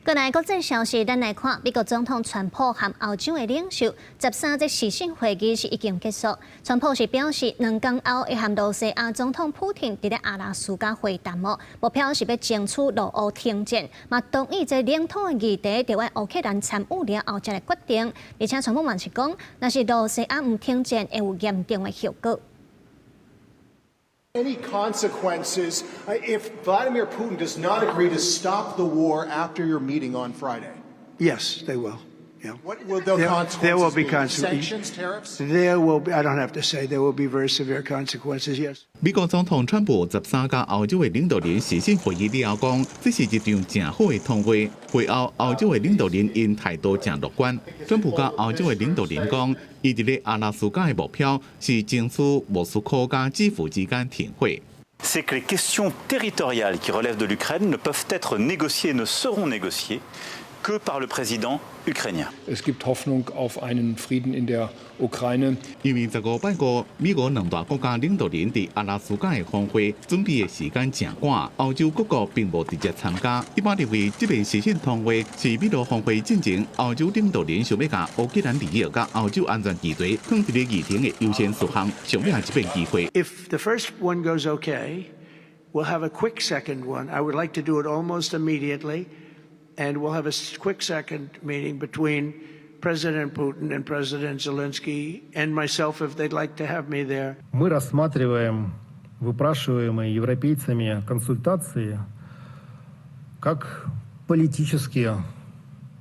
過來國際消息，咱來看美國總統川普和歐洲的領袖13這視訊會議是已經結束。川普是表示，2工後會和羅西亞總統普廷佇咧阿拉斯加會談哦，目標是欲爭取俄烏停戰，嘛同意這領土的議題，著愛烏克蘭參與了後才來決定。而且川普嘛是講，若是羅西亞毋停戰，會有嚴重的後果。 Any consequences if Vladimir Putin does not agree to stop the war after your meeting on Friday? Yes, they will. Yeah. What will the consequences There will be be? Consequences. Sanctions, tariffs? There will be, I don't have to say, there will be very severe consequences, yes. 美國總統川普13佮歐洲的領導人視訊會議了後講，這是一場誠好的通話。會後，歐洲的領導人𪜶態度誠樂觀。川普佮歐洲的領導人講，伊佇咧阿拉斯加的目標是爭取莫斯科佮基輔之間停火。 C'est que les questions territoriales qui relèvent de l'Ukraine ne peuvent être négociées, ne seront négociées que par le président ukrainien. Es gibt Hoffnung auf einen Frieden in der Ukraine. 因為15拜五，美俄兩大國家領導人佇阿拉斯加的峰會準備的時間誠趕，歐洲各國並無直接參加。一般認為，這擺視訊通話是美俄峰會進前，歐洲領導人想欲共烏克蘭利益佮歐洲安全議題放佇咧議程的優先事項，上尾這擺機會。 If the first one goes okay, we'll have a quick second one. I would like to do it almost immediately. And we'll have a quick second meeting between President Putin and President Zelensky and myself if they'd like to have me there. Мы рассматриваем выпрашиваемые европейцами консультации как политические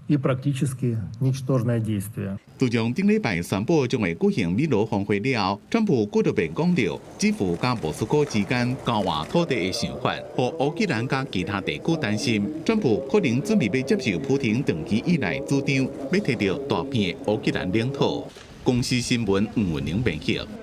и практически ничтожное действие. 自從頂禮拜宣布將會舉行美俄峰會了後，川普閣特別講著，基輔佮莫斯科之間交換土地的想法，予烏克蘭佮其他地區擔心。川普可能準備欲接受普廷長期以來主張，欲提著大片的烏克蘭領土。公視新聞吳文玲編譯。